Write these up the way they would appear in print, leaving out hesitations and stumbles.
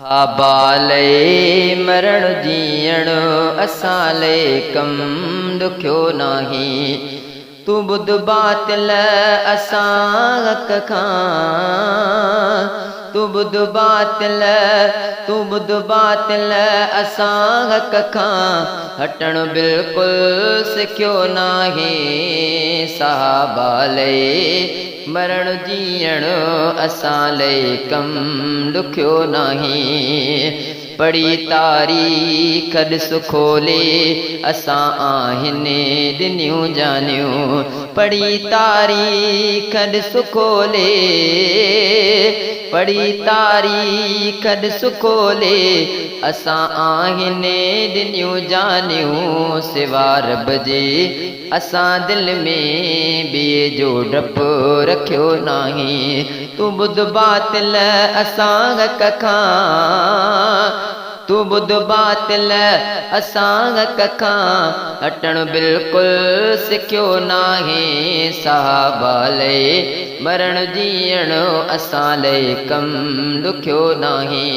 صحابه لئي مرڻ جيئڻ اسان لئي ڪم ڏکيو ناهي. تون ٻڌ باطل اسان حق کان، تون ٻڌ باطل، تون ٻڌ باطل اسان حق کان هٽڻ بلڪل سکيو ناهي. صحابه لئي مرڻ جيئڻ اسان لئي ڪم ڏکيو ناهي. پڙهي تاريخ ڏس کولي اسان آهن ڏنيون جانيون. پڙهي تاريخ ڏس کولي، پڙهي تاريخ ڏس کولي اسان آهن ڏنيون جانيون. سوا رب جي اسان دل ۾ ٻئي جو ڊپ رکيو ناهي. تون ٻڌ باطل اسان حق کان، تون ٻڌ باطل اسان حق کان هٽڻ بلڪل سکيو ناهي. صحابه لئي مرڻ جيئڻ اسان لئي ڪم ڏکيو ناهي.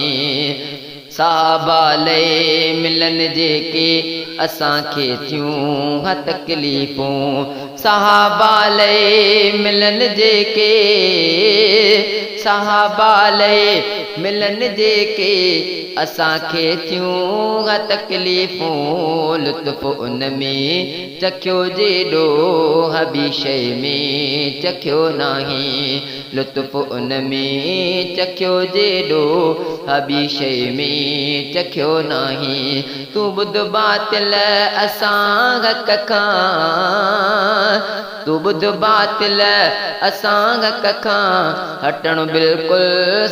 صحابه لئي ملن جيڪي اسان کي ٿيون ها تڪليفون. صحابه لئي ملن جيڪي، صحابه لئي ملن جيڪي اسان کي ٿيون ها تڪليفون. لطف ان ۾ چکيو جيڏو ها ٻي شيء ۾ چکيو ناهي. لطف ان ۾ چکيو جيڏو ها ٻي شيء ۾ چکيو ناهي. تون ٻڌ باطل اسان حق کان، تون ٻڌ باطل اسان حق کان هٽڻ بلڪل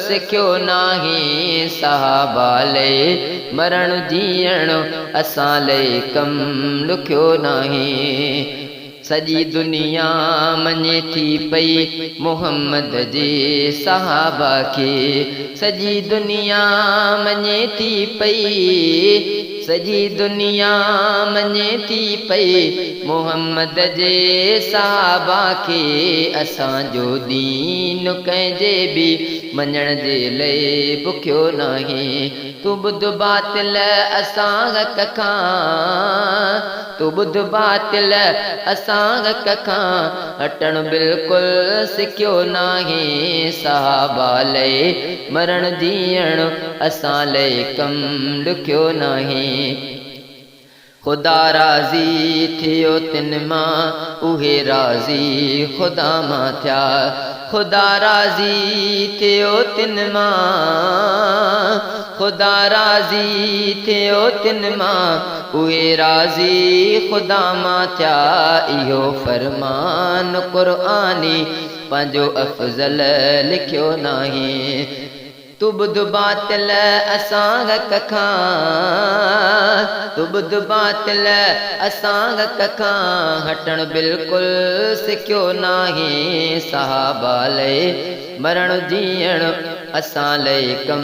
سکيو ناهي. صحابه لئي مرڻ جيئڻ اسان لئي ڪم ڏکيو ناهي. سڄي دنيا مڃي ٿي پئي محمد جي صحابه کي. سڄي دنيا مڃي ٿي پئي، سڄي دنيا مڃي ٿي پئي محمد جي صحابه کي. اسان جو دين ڪنهن جي به مڃڻ جي لئي بکيو ناهي. تون ٻڌ باطل اسان حق کان، تون ٻڌ باطل اسان حق کان هٽڻ بلڪل سکيو ناهي. صحابه لئي مرڻ جيئڻ اسان لئي ڪم ڏکيو ناهي. خدا راضي ٿيو تن مان، اهي راضي خدا مان ٿيا. خدا راضي ٿيو تن مان، خدا راضي ٿيو تن مان، اهي راضي خدا مان ٿيا. اهو فرمان قرآني پنهنجو افضل لکيو ناهي. تون ٻڌ باطل اسان حق کان، تون ٻڌ باطل اسان حق کان هٽڻ بلڪل سکيو ناهي. صحابه لئي مرڻ جيئڻ اسان لئي ڪم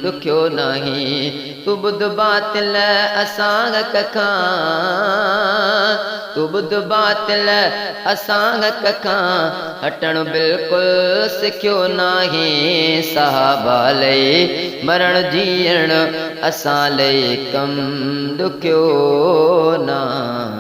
ڏکيو ناهي. تون ٻڌ باطل اسان حق کان، تون ٻڌ باطل اسان حق کان هٽڻ بلڪل سکيو ناهي. صحابه لئي مرڻ جيئڻ اسان لئي ڪم ڏکيو ناهي.